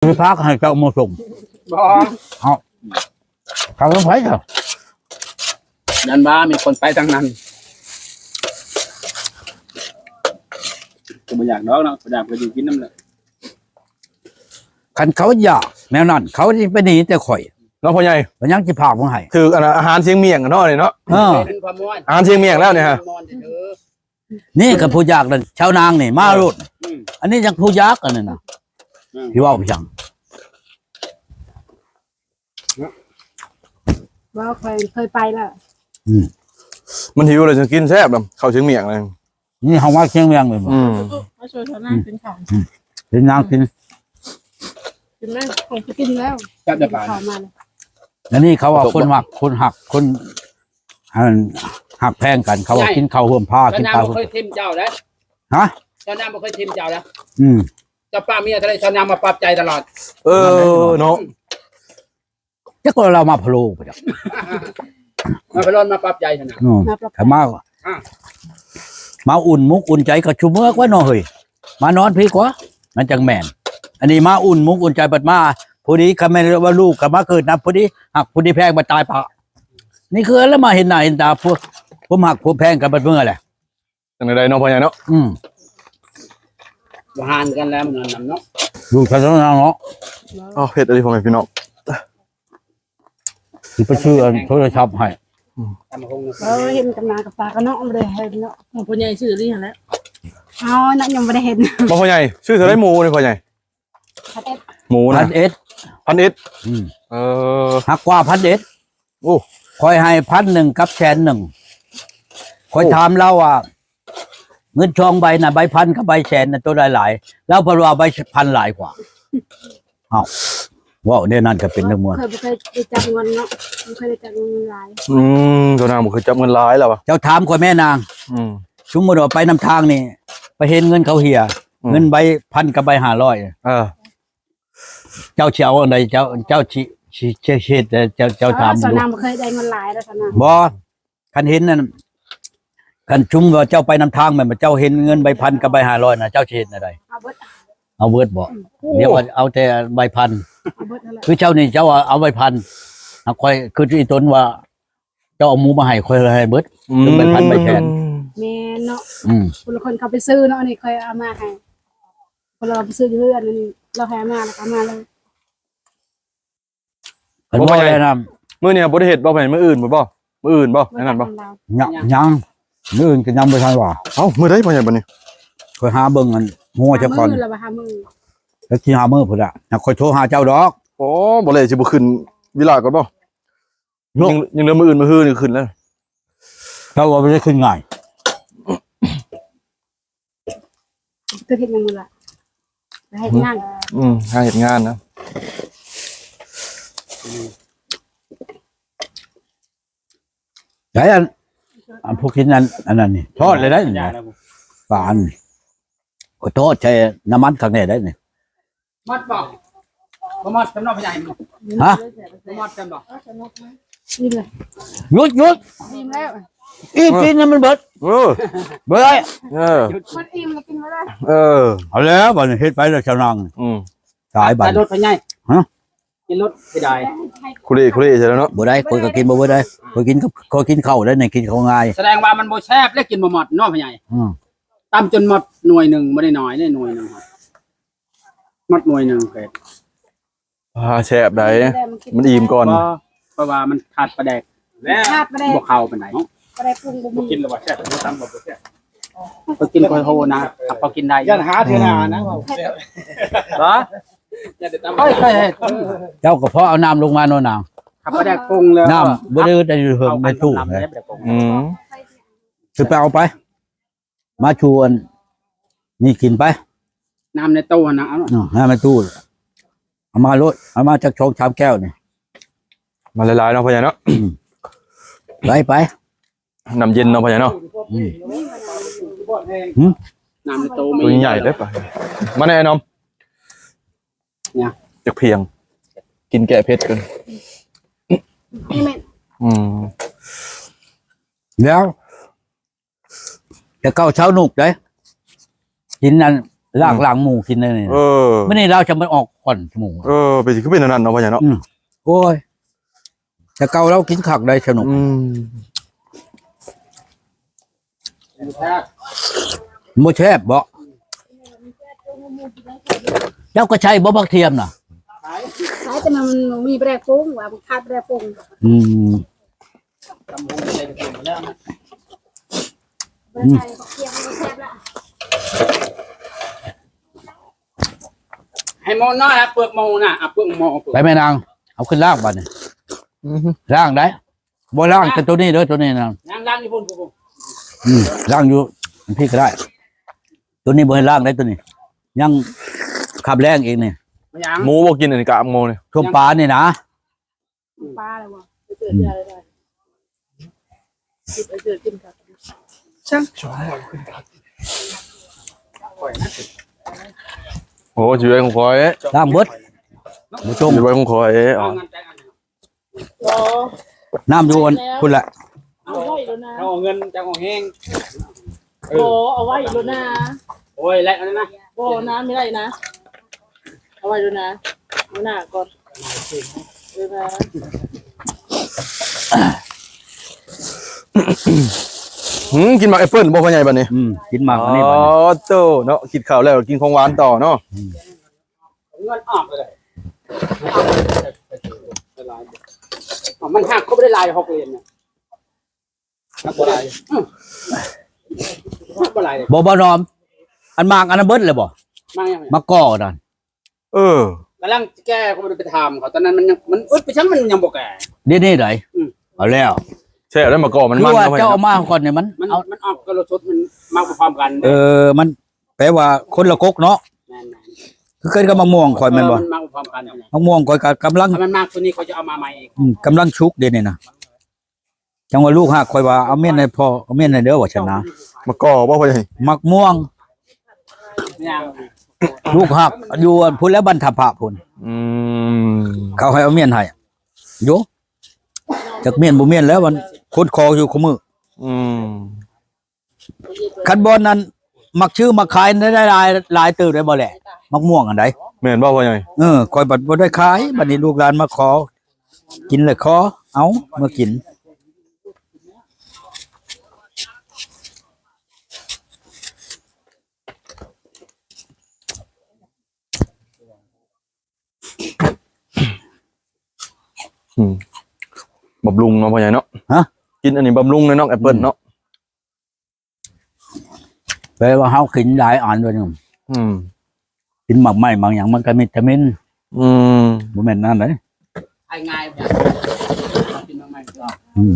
ຊິພາໃຫ້ເຈົ້າມາສົ່ງ. ບໍ່ ເອົາ ເຂົາໄປເຖາະ. ນັ້ນວ່າມີຄົນໄປທາງນັ້ນ. ກໍບໍ່ຢາກດອກເນາະ, ບໍ່ຢາກໄປຢູ່ກິນນຳແຫຼະ. ຄັນເຂົາຢາກແນວນັ້ນ ເຂົາຊິໄປໜີແຕ່ຂ້ອຍເນາະ ພໍ່ໃຫຍ່. ເປັນຫຍັງຊິພາກມາໃຫ້? ຖືກອັນ ອາຫານຊຽງມ້ຽງເນາະນີ້ເນາະ. ເອີ ອາຫານຊຽງມ້ຽງແລ້ວນີ້ຮະ. ນີ້ກໍຜູ້ຢາກນັ້ນ ຊາວນາງນີ້ມາໂລດ. ອືມ ອັນນີ້ຍັງຜູ້ຢາກອັນນັ້ນນະ. ອືມ ຊິເວົ້າຫຍັງ? ບໍ່ ຂ້ອຍເຄີຍໄປແລ້ວ. ອືມ ມັນຫິວແລ້ວຈຶ່ງກິນແຊບນຳ ເຂົ້າຊຽງມ້ຽງນະ. ນີ້ເຮົາມາຊຽງມ້ຽງແມ່ນບໍ່? ອືມ ມາຊ່ວຍຊາວນາງກິນເຂົ້າ. ອືມ ເຫັນນາງກິນ ກິນແລ້ວ ຂ້ອຍກໍກິນແລ້ວ. ແຊບເດີປາ. ເຂົ້າມາແລ້ວ. ອັນນີ້ເຂົາວ່າຄົນມັກ ຄົນຮັກ ຄົນ ອັນ ຮັກແພງກັນ ເຂົາວ່າກິນເຂົ້າຮ່ວມພາ ກິນເຂົ້າ ບໍ່ເຄີຍຖິ້ມເຈົ້າເດ້. ຮະ? ຊາວນາງບໍ່ເຄີຍຖິ້ມເຈົ້າເດ້. ອືມ ເຈົ້າປ້າເມຍເທົ່າໃດ ຊາວນາງມາປັບໃຈຕະຫຼອດ. ເອີເນາະ. ອືມ ຈັກວ່າລາວມາພະໂລໄປຈັກ ມາພະໂລ ມາປັບໃຈຫັ້ນນະ. ອືມ ມາປັບໃຈ ມາ ອ່າ ມາອຸ່ນມຸກອຸ່ນໃຈກໍຊຸເມືອກວ່າເນາະເຮີ້ຍ. ມານອນພີກວ່າ ມັນຈັ່ງແມ່ນ. ອັນນີ້ມາອຸ່ນມຸກອຸ່ນໃຈ ບັດມາພໍດີ ຄັນແມ່ນວ່າລູກກໍມາເກີດນຳພໍດີ ຮັກພໍດີແພງ ບັດຕາຍປະ. ນີ້ຄືລະມາເຫັນໜ້າເຫັນຕາ ພວກ ພວກຮັກພວກແພງກັນບັດເມືອແຫຼະ. ຈັ່ງໃດເນາະ ພໍ່ໃຫຍ່ເນາະ. ອືມ ບໍ່ຫານກັນແລ້ວ ມັນນຳເນາະ ຢູ່ຊາວນາງເນາະ. ເອົາ ເຜັດອີ່ຫຼີ ພໍ່ແມ່ພີ່ນ້ອງ. ຊິໄປຊື້ອັນໂທລະສັບໃຫ້. ອືມ ເອີ ເຫັນກັບໜ້າກັບຕາກັນເນາະ ບໍ່ໄດ້ເຫັນເນາະ. ຂອງພໍ່ໃຫຍ່ຊື້ອີ່ຫຼີຫັ້ນແຫຼະ. ອໍ ເນາະ ຍັງບໍ່ໄດ້ເຫັນ. ບໍ່ ພໍ່ໃຫຍ່ ຊື້ເທົ່າໃດໝູນີ້ ພໍ່ໃຫຍ່? ພັນເອັດ ໝູນະ ພັນເອັດ ພັນເອັດ. ອືມ ເອີ ຮັກກວ່າພັນເອັດ. ໂອ້ ຂ້ອຍໃຫ້ພັນໜຶ່ງກັບແສນໜຶ່ງ. ຂ້ອຍ ໂອ້ ຖາມລາວວ່າ ເງິນສອງໃບນະ ໃບພັນກັບໃບແສນນະ ໂຕໃດຫຼາຍ? ລາວເພິ່ນວ່າໃບພັນຫຼາຍກວ່າ. ເອົ້າ ເວົ້າແນວນັ້ນກໍເປັນເລື່ອງມ່ວນ. ຂ້ອຍບໍ່ເຄີຍໄດ້ຈັບເງິນເນາະ ບໍ່ເຄີຍໄດ້ຈັບເງິນຫຼາຍ. ອືມ ເຈົ້ານາງບໍ່ເຄີຍຈັບເງິນຫຼາຍແລ້ວວະ. ເຈົ້າຖາມຂ້ອຍແມ່ນາງ. ອືມ ສົມມຸດວ່າໄປນຳທາງນີ້ ໄປເຫັນເງິນເຂົາເຮຍ ອືມ ເງິນໃບພັນກັບໃບຫ້າຮ້ອຍ. ເອີ ເຈົ້າຊິເອົາອັນໃດ? ເຈົ້າ ເຈົ້າຊິ ຊິ ຊິເຮັດ ເຈົ້າ ເຈົ້າຖາມ ເອີ ເຈົ້ານາງບໍ່ເຄີຍໄດ້ເງິນຫຼາຍແລ້ວຊັ້ນນະ. ບໍ່ ຄັນເຫັນນັ້ນ ຄັນຊຸມວ່າເຈົ້າໄປນຳທາງແມ່ນບໍ່ ເຈົ້າເຫັນເງິນໃບພັນກັບໃບຫ້າຮ້ອຍນະ ເຈົ້າຊິເຮັດແນວໃດ? ເອົາເບິດ ເອົາເບິດບໍ່? ອືມ ດຽວວ່າເອົາແຕ່ໃບພັນ ເອົາເບິດຫັ້ນແຫຼະ. ຄືເຈົ້ານີ້ເຈົ້າເອົາໃບພັນ ຫາກຂ້ອຍຄືອີ່ຕົນວ່າ ເຈົ້າເອົາໝູມາໃຫ້ ຂ້ອຍໃຫ້ເບິດ ອືມ ເຖິງໃບພັນໃບແສນ. ແມ່ນເນາະ. ອືມ ຄົນລະຄົນເຂົາໄປຊື້ເນາະ ອັນນີ້ຂ້ອຍເອົາມາໃຫ້. ເພາະລາວໄປຊື້ຢູ່ເຮືອນ ອັນນີ້ລາວໃຫ້ມາ ລາວກໍເອົາມາເລີຍ. ເພິ່ນບໍ່ໄດ້ນຳ ມື້ນີ້ບໍ່ໄດ້ເຮັດບໍ່? ແມ່ນມື້ອື່ນພຸ້ນບໍ່? ມື້ອື່ນບໍ່? ແມ່ນນັ້ນບໍ່? ຍັງ ຍັງ ມື້ອື່ນກໍຍັງບໍ່ທັນວ່າ. ເອົ້າ ມື້ໃດພໍ່ໃຫຍ່ບັດນີ້? ຂ້ອຍຫາເບິ່ງອັນຫົວເຈົ້າກ່ອນ. ຫ້າມື້ແລ້ວວ່າ ຫ້າມື້ ແລ້ວຊິຫ້າມື້ພຸ້ນລະ ຫາກຂ້ອຍໂທຫາເຈົ້າດອກ. ໂອ້ ບໍ່ແລະ ຊິບໍ່ຂຶ້ນວິລາກ່ອນບໍ່? ຍັງ ຍັງເຫຼືອມື້ອື່ນ ມື້ຮືນີ້ຂຶ້ນແລ້ວ. ເຈົ້າວ່າບໍ່ໄດ້ຂຶ້ນງ່າຍ. ເຮັດຫຍັງມື້ລະ? ໄປເຮັດງານ. ອືມ ຫາເຮັດງານນະ. ໄດ້ອັນ ອັນພວກກິນອັນ ອັນນັ້ນນີ້ ທອດເລີຍໄດ້ນີ້ ປານ ຂ້ອຍທອດໃສ່ນ້ຳມັນຄັກແນ່ໄດ້ນີ້. ໝົດບໍ່? ບໍ່ໝົດຈຳເນາະ ພໍ່ໃຫຍ່. ຮະ? ບໍ່ໝົດຈຳບໍ່? ອີ່ມແລ້ວ ຢຸດ ຢຸດ ອີ່ມແລ້ວ ອີ່ມກິນໃຫ້ມັນເບິດ. ເອີ ບໍ່ໄດ້. ເອີ ມັນອີ່ມແລ້ວກິນບໍ່ໄດ້. ເອີ ເອົາແລ້ວ ບັດນີ້ເຮັດໄປແລ້ວຊາວນາງ. ອືມ ຕາຍບັດ ຕາຍລົດ ພໍ່ໃຫຍ່. ຮະ? ກິນລົດເສຍດາຍ ຄຸເລ ຄຸເລໃສ່ແລ້ວເນາະ. ບໍ່ໄດ້ ຂ້ອຍກໍກິນບໍ່ເບິດໄດ໋. ຂ້ອຍກິນ ຂ້ອຍກິນເຂົ້າໄດ້ນີ້ ກິນເຂົ້າງ່າຍ. ສະແດງວ່າມັນບໍ່ແຊບ ແລ້ວກິນບໍ່ໝົດເນາະ ພໍ່ໃຫຍ່. ອືມ ຕຳຈົນໝົດໜ່ວຍໜຶ່ງ ບໍ່ໄດ້ໜ້ອຍເດ້ ໜ່ວຍໜຶ່ງ. ໝົດໜ່ວຍໜຶ່ງເພດ. ອ່າ ແຊບໃດ໋ ມັນອີ່ມກ່ອນ. ບໍ່ ເພາະວ່າມັນຂາດປາແດກ ຂາດປາແດກ ບໍ່ເຂົ້າປານໃດ. ປາແດກປຸງບໍ່ມີ ບໍ່ກິນແລ້ວວ່າແຊບ ບໍ່ຕຳບໍ່ແຊບ. ຂ້ອຍກິນຂ້ອຍໂຫນະ ພໍກິນໄດ້ ຢ້ານຫາເທື່ອໜ້ານະ ເວົ້າແຊບ. ບໍ່ ຂ້ອຍເຄີຍເຮັດ ເຈົ້າກໍພໍເອົານ້ຳລົງມາໂນນາງ. ຂາດປາແດກປຸງແລ້ວ ນ້ຳບໍ່ໄດ້ຢູ່ໃນຕູ້. ອືມ ຄືໄປເອົາໄປ ມາຊວນນີ້ກິນໄປ ນ້ຳໃນຕູ້ຫັ້ນນະ. ເອົາ ເນາະ ນ້ຳໃນຕູ້ ເອົາມາໂລດ ເອົາມາຈັກສອງສາມແກ້ວນີ້ ມາຫຼາຍໆເນາະ ພໍ່ໃຫຍ່ເນາະ. ໄປ ໄປ ນ້ຳເຢັນເນາະ ພໍ່ໃຫຍ່ເນາະ. ອືມ ຫືມ ນ້ຳໃນຕູ້ມີ ຕູ້ໃຫຍ່ເດ້. ໄປ ມາແນ່ນອນ ຫຍັງ ຈັກພຽງ ກິນແກ້ເຜັດກ່ອນ. ນີ້ແມ່ນ ອືມ ແລ້ວ ແຕ່ເກົ່າເຊົ້ານຸກເດ້ ກິນອັນລາກ ອືມ ລ້າງໝູກິນໄດ້ນີ້. ເອີ ມື້ນີ້ລາວຈະມາອອກ ປັ້ນໝູ. ເອີ ເປັນ ຄືເປັນອັນນັ້ນເນາະ ພໍ່ໃຫຍ່ເນາະ. ອືມ ໂອ້ຍ ແຕ່ເກົ່າລາວກິນຄັກໄດ໋ ສະໜຸກ. ອືມ ບໍ່ແຊບບໍ? ເຈົ້າກໍໃຊ້ບໍ່ ຜັກທຽມນະ? ໃຊ້ ແຕ່ມັນມີແປງປຸງ ວ່າມັນຂາດແປງປຸງ. ອືມ ອືມ ໃສ່ຜັກທຽມ ມັນແຊບລະ. ໃຫ້ໝໍ້ນ້ອຍ ເອົາເປືອກໝໍ້ນະ ເອົາເປືອກໝໍ້. ໄປແມ່ນາງ ເອົາຂຶ້ນລ້າງບາດນີ້. ອືຮຶ ລ້າງໄດ້ ບໍ່ລ້າງແຕ່ໂຕນີ້ເດີ ໂຕນີ້ນະ ລ້າງ ລ້າງຢູ່ພຸ້ນ ພຸ້ນ. ອືມ ລ້າງຢູ່ພີ້ກໍໄດ້ ໂຕນີ້ບໍ່ໃຫ້ລ້າງໄດ້ ໂຕນີ້ຍັງຄາບແລ້ງອີກນີ້. ໝູບໍ່ກິນອັນນີ້ ກາກໝູນີ້ ຕົ້ມປານີ້ນະ. ປາແລ້ວບໍ່? ໂອ້ ຊິໄວ້ຂອງຂ້ອຍ ລ້າງເບິດ ບໍ່ຈົ່ງ ຊິໄວ້ຂອງຂ້ອຍ. ອໍ ນ້ຳຢູ່ອັນພຸ້ນແຫຼະ ເອົາໄວ້ໂລດນະ ເອົາເງິນຈັກເອົາແຮງ. ເອີ ບໍ່ ເອົາໄວ້ໂລດນາ. ໂອ້ຍ ແລະ ອັນນັ້ນນະ ບໍ່ນະ ບໍ່ໄດ້ນະ ເອົາໄວ້ໂລດນາ ມື້ໜ້າກ່ອນ. ເອີ ຫື ກິນໝາກແອັບເປິ້ນບໍ່ ພໍ່ໃຫຍ່ ບາດນີ້? ອືມ ກິນໝາກອັນນີ້ບາດນີ້. ອໍ ໂຕເນາະ ກິນເຂົ້າແລ້ວກິນຂອງຫວານຕໍ່ເນາະ. ອືມ ເງິນອອກເລີຍ ມັນຫັກ ເຂົາບໍ່ໄດ້ຫຼາຍ ຫົກເຫຼັ້ມນະ. ມັນບໍ່ຫຼາຍ ອືມ ມັນບໍ່ຫຼາຍເດ້ ບໍ່ ບໍ່ນອມ. ອັນໝາກອັນນັ້ນເບິດແລ້ວບໍ່? ໝາກຫຍັງ? ໝາກກໍນັ້ນ. ເອີ ກຳລັງແກ່ ກໍບໍ່ໄດ້ໄປຖາມເຂົາ ຕອນນັ້ນມັນຍັງ ມັນອຶດໄປຊັ້ນ ມັນຍັງບໍ່ແກ່. ດຽວນີ້ໃດ? ອືມ ເອົາແລ້ວ ແຊບແລ້ວ ໝາກກໍມັນ ຄືວ່າເຈົ້າເອົາມາກ່ອນນີ້ ມັນ ມັນ ເອົາ ມັນອອກກໍລົດສົດ ມັນມາບໍ່ພ້ອມກັນ. ເອີ ມັນແປວ່າຄົນລະກົກເນາະ. ແມ່ນໆ ຄືກັນກັບໝາກມ່ວງຂ້ອຍແມ່ນບໍ່? ເອີ ມັນມາບໍ່ພ້ອມກັນ. ໝາກມ່ວງຂ້ອຍກໍກຳລັງ ຖ້າມັນມາຕົວນີ້ ຂ້ອຍຈະເອົາມາໃໝ່ອີກ. ອືມ ກຳລັງສຸກດຽວນີ້ນະ. ຈັ່ງວ່າລູກຮັກຂ້ອຍວ່າ ເອົາມ້ຽນໃຫ້ພໍ່ ເອົາມ້ຽນໃຫ້ເດີ ວ່າຊັ້ນນະ. ໝາກກໍບໍ່ ໝາກມ່ວງ ລູກຮັກຢູ່ພຸ້ນແຫຼະ ບ້ານທ່າພະພຸ້ນ. ອືມ ເຂົາໃຫ້ເອົາມ້ຽນໃຫ້ ໂຢ ຈັກມ້ຽນບໍ່ມ້ຽນແລ້ວ ມັນຄົນຂໍຢູ່ຄູ່ມື້. ອືມ ຄັນບ່ອນນັ້ນມັກຊື້ມັກຂາຍໄດ້ຫຼາຍ ຫຼາຍເຕີບໄດ້ບໍ່ແຫຼະ ໝາກມ່ວງຫັ້ນໃດ. ແມ່ນບໍ່ ພໍ່ໃຫຍ່? ເອີ ຂ້ອຍບັດບໍ່ໄດ້ຂາຍ ບັດນີ້ລູກຫຼານມາຂໍກິນ ແລ້ວຂໍເອົາມາກິນ. ອືມ ບຳລຸງເນາະ ພໍ່ໃຫຍ່ເນາະ. ຮະ? ກິນອັນນີ້ບຳລຸງເນາະ ແອັບເປິ້ນເນາະ. ອືມ ແປວ່າເຮົາກິນຫຼາຍອັນເດ້. ອືມ ກິນໝາກໄມ້ໝາກຫຍັງ ມັນກໍມີວິຕາມິນ. ອືມ ບໍ່ແມ່ນນັ້ນເດ້. ຫາຍງ່າຍ ກິນໝາກໄມ້. ອືມ